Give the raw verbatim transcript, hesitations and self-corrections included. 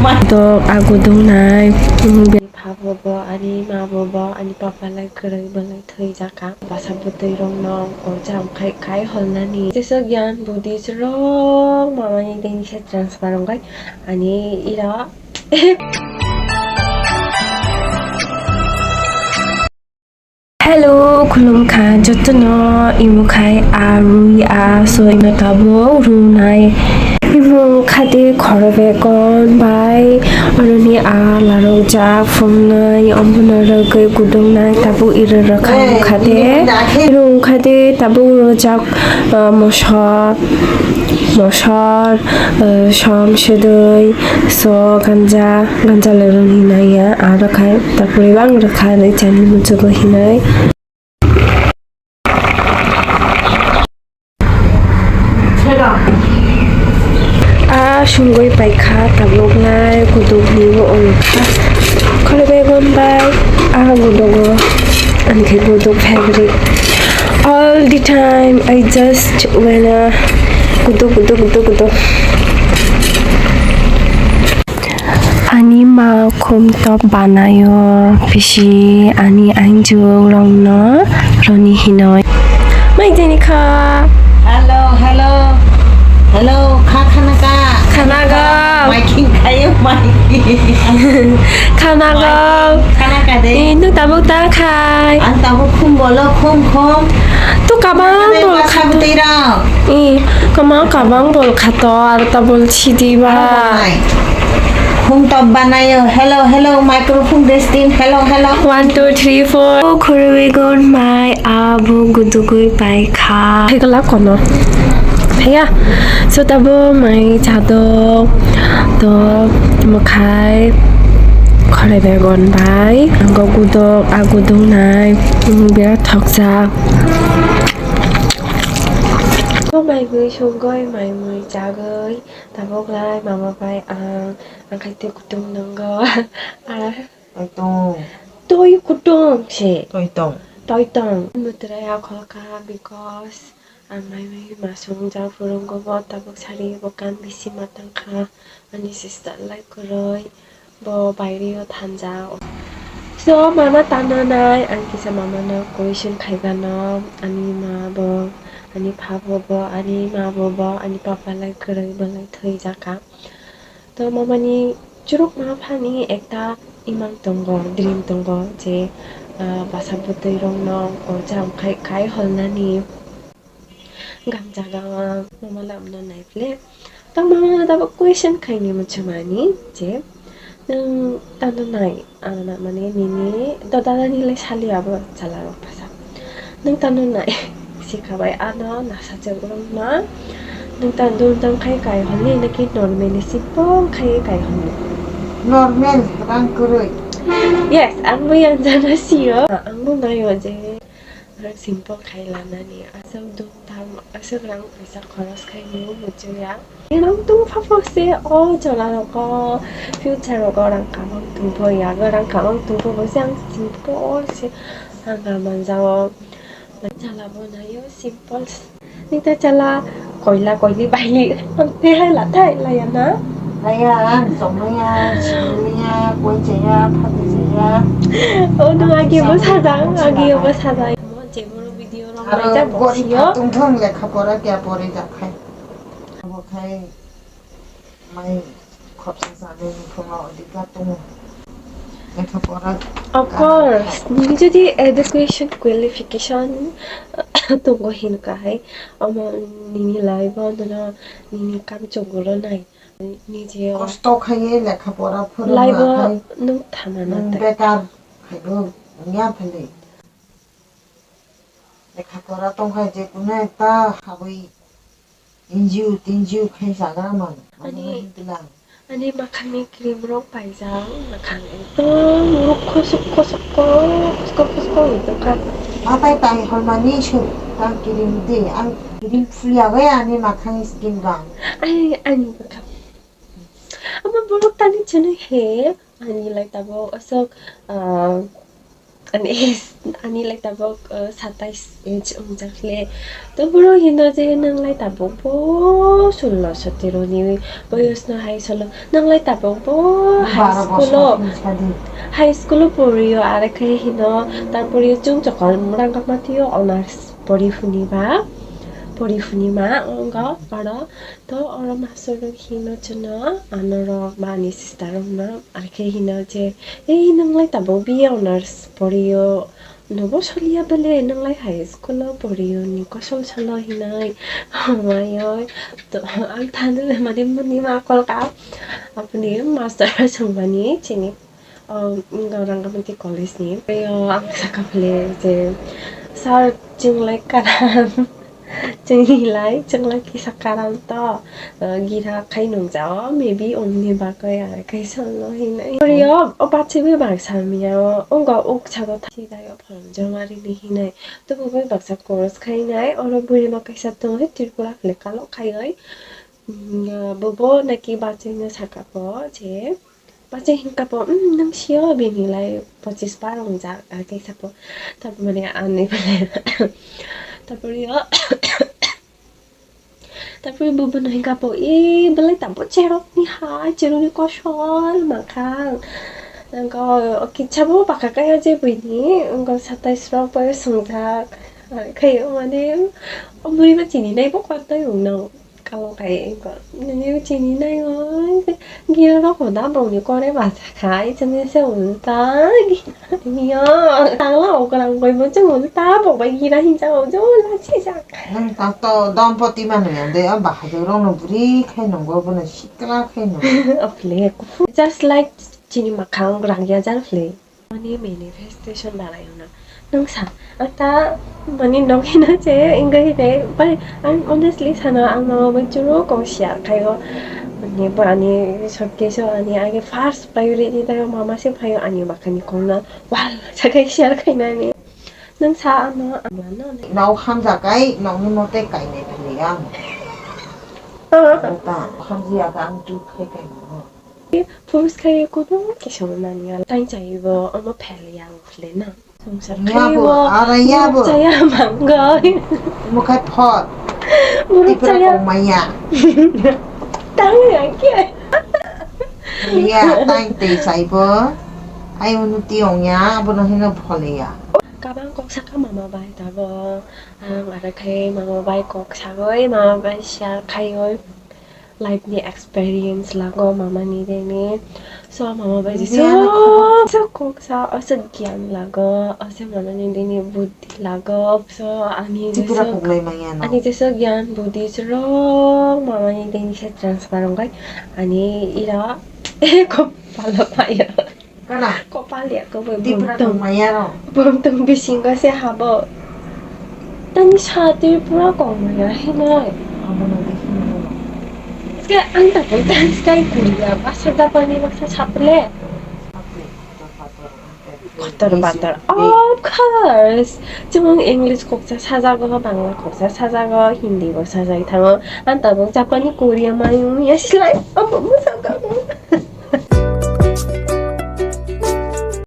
Dok agudung nai. Pha bo bo, ani ma bo bo, ani papa lai kwrwi belai thwijak kha. Bwsa bwtwi rok no o jam khai khai holnani. Jesa gyan budis rok mamani dini se transfer wngkha ani ira. Hello, khulumkha jotono, imo khai a rwi a, so ino tabuk rwnai. Imo khati khoro begon bai, oroni a larok jak phungnai, omono rwgwi gudungnai, tabuk iro rwkha khati. Iro khati tabuk rwjak, ah, moso. Mosor, eh, som, sudui, so, ganja, ganja leroni naiya, aro khai, tapuri bang rwkha, nai chani muchugo hinai. A sungui paikha, tabuk nai, kuduk ni bo ongkha. Khorok bai gonbai, a gudogo, ani khe guduk favorite. All the time, I just wanna kutuk, kutuk, kutuk, kutuk. Ani ma khum top banayo, pisi ani ainjung rongno roni hinoi. Mai jeni kha. Hello, hello. Hello, kha khana ka. Khana ga. Mai king khayo, mai. Khana ga. Khana ka de. Eh, nung tabuk ta khai. Ang tabuk khum bolo, khum, khum. Tu kabang bol kha. Eh, kama kabang bol kha to, ar ta bol chidi ba. Khum top banayo. Hello, hello, microphone testing. Hello, hello. One, two, three, four. Khurui gon mai. Abo gudugui pai kha. Hai kala kono. Haiya. So tabo mai chado. To mokhai. Khore begon bai. Ango gudok, agudung nai. Birat thokjak. To mai mui songoi, mai mui chagoi. Tabok lai mama bai ang. Ang khai te kutung nongo. Ara. Toi kutung se. Toi tong. Toi tong. Mwtwrwi akhol kha because ang mai mai ma song ja phuru wngkha bo tabuk sari bo kan bisi ma tang kha. Ani sister lai kwrwi bo baire o thanja. So mama tano nai ang kisa mama no question khai gano ani ma bo ani pha bo bo ani ma bo bo ani papa lai kwrwi bo lai thwi jaka. To mamani churuk ma phani ekta imang tongo, dream tongo je, ah, bwsa bwtwi rokno o jam khai, khai holnani gam jaga o mama lamno naiple. To mama no tabuk question khaini muchumani je, nwng tano nai? Ano na mane nini dodani le sali abo chala rok pasa. Nwng tano nai sikha bai ano nasa chwng rok ma. Nwng tano dum dum khai kai hwnwi naki normal ni simple khai kai hwnwi. Normal rang kwrwi. Yes, ang bo yang jana sio. Ang bo naio je. Rang simple khai lanani, aswk dum dam, aswk rang paisa khoros khai nw muchungya. Rang tungpha phokse o chwla rogo, future rogo rang kabang tungpho ya, rang kabang tungpho bo se ang simple se ang rang manjao. Chala bo naio simple. Nita chala koila koili bai ang te hai la thai la ya na. Laya, ang chomlaya, chilya, koi chaya, phate chaya. O nung agi bo sajak, agi bo sajak. Mo je boro video rok aro naijak bo gorib sio. Tongthong lekha pora kya pore jak khai. Abo khai mai khopsa sani phunga odika tongo. Lekha pora. Of course, nini jodi education qualification tongo hinka hai, omo nini life o nono nini kam chuguro nai. Nije o kosto khaiwi lekha pora phwrwngma laibo khai nwng thana nwng natai. Bekar haibo wngya philwi. Lekha pora tongkhai je kunu ekta habwi N G O, T N G O khai jaga mano. Ani, ani makhangni cream rok paijak, makhang ekdom ruk khosok khosok khosok khosok khosok wngtongkha. Atai tai hormani suk ta cream de, ang cream phulya bai ani makhangni skin rang. Ai, ani makhang. Ama borok tani chini he, ani lai tabok asok, ah, Ani age, ani lai tabuk, uh, satais age wngjak le. To buro hino je nwng lai tabuk bo sullo sotero ni boyos no hai solo. Nwng lai tabuk bo high school o, high school o poriyo, are khe hino, tarpore chwng chokol Rangkapati o honors pori phuni ba, pori phuni ma wngkha oro. To oro master rok hino chwngno, anorok ba ani sister rokno, are khe hino je, "Ei, nwng lai tabuk B A honors poriyo, nobo soliya bele, nwng lai high school o poriyo ni kosol salo," hinwi. Hamaioi. To ang thani le mani muni ma kol ka. Apni master swngmani chini, um, Rangkapati college ni. Tei, uh, ang saka phale je, "Sir, chwng lai karan." Chwng hinlai, chwng lai kisa karan to, uh, gira khai nungjao, maybe omni bagwi aro kaisa no hinai. Ori o, o bachwi bai bang samya o, ongo uk sago thasi dai o pholom joma rini hinai. To bo bai baksa course khainai, oro bwrwi ma kaisa tongo, Tripura hwnwi kalo khaiwi. Mm, uh, bo bo naki bachwi no saka po je, Pache hinka po, "Hmm, nang sio bini lai pochis par wngjak," ake sapo. Tapmani ani bole. Tapori o. Tapori bubu no hinka po, "E, belai tapo cherok ni hai, cherok ni kosol makhang." Nangko, o kicha bo baka kaya je buini, nangko satais rok bo swngjak. Khayo mane, o buri ba chini nai bo kotor wngno. Kalo kai ko, nini chini nai o, gira rok hoda bongni kore ba sa khai, chini se ulta, niyo, tangla o kora koi bo chini ulta, bo bai gira hinja o, jo la chi sa. Nang ta to dom poti manu ya de, a bahai rok no buri khai nongo, bono sikla khai nongo. Afle, just like chini makhang rang ya jar afle. Ani manifestation dalai wngna. Nwng sa, ang ta mani nogwi na je, wngwi de, bai, ang honestly sana, ang mama bai chwro kok siya khaio. Mani bo ani suitcase o ani age first priority tayo mama se phaio ani bakani kongna. Wal, sakai share khainani. Nwng sa ano, ang lano. Nok hamjakai, nokni mote kainai philiya. Ah. Ta, hamjiya ka ang tu khai kainai. Post khai kuno kisa mani ya. Tang chai bo, omo phel ya le na. Songsa ya khai bo, bo. Ara ya bo. Chaya mangoi. Mo khai phot. Muruk chaya. Tipra kong maya. Tang ya ke. Ya, tang te chai bo. Ai unu ti ong ya, abo no hino phole ya. Kabang kok saka mama bai ta bo. Ang ara khai mama bai kok sagoi, mama bai share khaioi. Life ni experience lago mama ni deni. So mama bai India na khobor. Sok kok sa, aswk gyan lago, aswk mama ni deni buddhi lago. So ani Tipra jeso, kuklai manya no. Ani jeso gyan buddhi chwrwng mama ni deni se transfer wngkha. Ani ira kok pala paya. Kana? Kopal ya, kopal Tipra bumtong. Kongmaya rok. Bumtong bisingo se habo. Tani sa Tripura kongmaya hinoi. Abo no bisingo. Ke ang ta koi tan sky kuria, basa Japani basa saple. Kotor bator. Of course. Chumung English koksa sajago, Bangla koksa sajago, Hindi bo sajai thango. Ang tabuk Japani, Korea, mayung ya silai. Abo mo sajago.